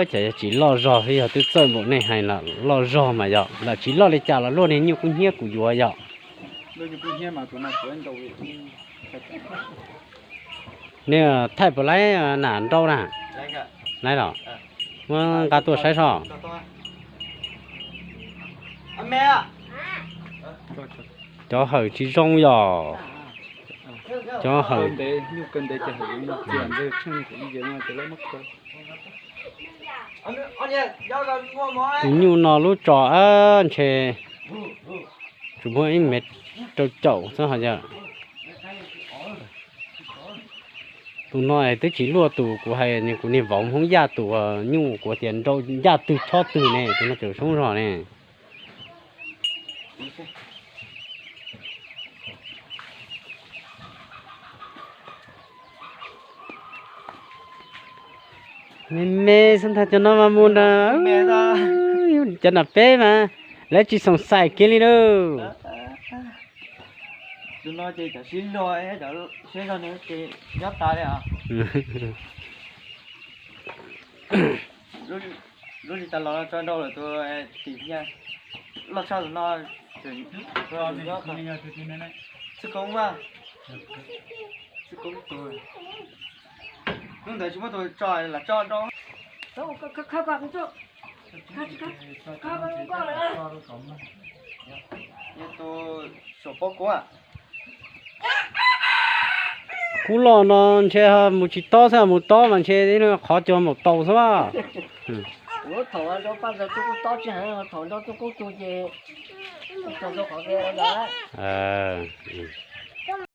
Ces yog tsis loj zog thiab yog twb txawj npaum nej hais lawm, loj zog mas yog lawm tsis loj li cas los luaj niag nyuj kub hnyiab kuv yuav yom. Nej thaij puas laib nam nrau na? Laib los? Muab nqa tuaj saib soj. Cov hawm tsis zoo yog cov hawm. Tus nyuj no lub tso ntshe tsuas muaj ib mev rau caum xwb ho yog. Tus no twb tsis luaj tus kuv hais kuv niag vauv Hmoob Yaj tus nyuj kuv tias nrau ncaj twg chob twg ne, tus no tseem soob zog ne. Me me xwb ntag cov no mas mus nrog cov nram peb mas lawv tsis xoom xaim kiag li lauj. Tus no ces cov sib luag, cov sib luag nws ces nyob tas li os. Lub li tas los tso nrau lawm tus tim, loj tshaj tus no. Xwb koob mas, xwb koob tus, hnub ntawd tsis muaj tus tso lam tso nrau. Tus suam pob kuab. Kub loj no ntshe mus tsis tob xwb, mus tob mas ntshe qhov cua maum taus xwb. Thaum nrau paj ntawd tub kub tob tsis heev, thaum nrau tub kub tu ces tau qhov